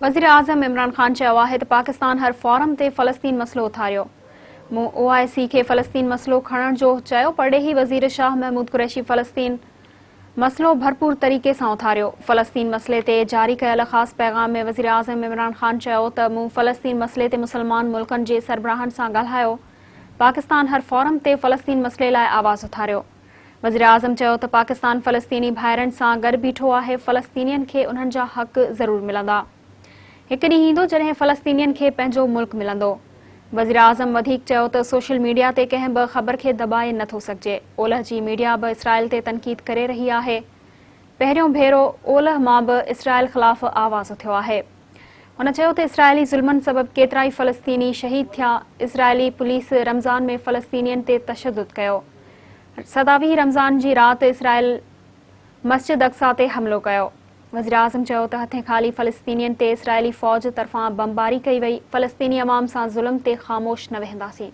وزيراعظم عمران خان چيو آهي ته پاڪستان هر فورم تي فلسطين مسئلو اٿاريو، مون او آء سي کي فلسطين مسئلو کڻڻ جو چيو، پرڏيهي وزير شاهه محمود قريشي فلسطين مسئلو ڀرپور طريقي سان اٿاريو. فلسطين مسئلي تي جاري ڪيل خاص پيغام ۾ وزيراعظم عمران خان چيو ته مون فلسطين مسئلي تي مسلمان ملڪن جي سربراهن سان ڳالهايو، پاڪستان هر فورم تي فلسطين مسئلي لاء آواز اٿاريو. وزيراعظم چيو ته پاڪستان فلسطيني ڀائرن سان گڏ بيٺو آهي، فلسطينين کي انهن جا حق ضرور ملندا. هڪ ڏينهن ايندو جڏهن فلسطينين کي پنهنجو ملڪ ملندو. وزيراعظم وڌيڪ چيو ته سوشل ميڊيا تي ڪنهن به خبر کي دٻائي نه ٿو سگهجي، اولهه جي ميڊيا به اسرائيل تي تنقيد ڪري رهي آهي، پهريون ڀيرو اولهه مان به اسرائيل خلاف آواز اٿيو آهي. هن چيو ته اسرائيلي ظلمن سبب ڪيترائي فلسطيني شهيد ٿيا، اسرائيلي پوليس رمضان ۾ فلسطينين تي تشدد ڪيو، ستاويهه رمضان جي رات اسرائيل مسجد اقصيٰ تي حملو ڪيو. وزيراعظم چيو ته هٿين خالي فلسطينين تي اسرائيلي فوج طرفان بمباري ڪئي وئي، فلسطيني عوام سان ظلم تي خاموش نه ويهنداسين.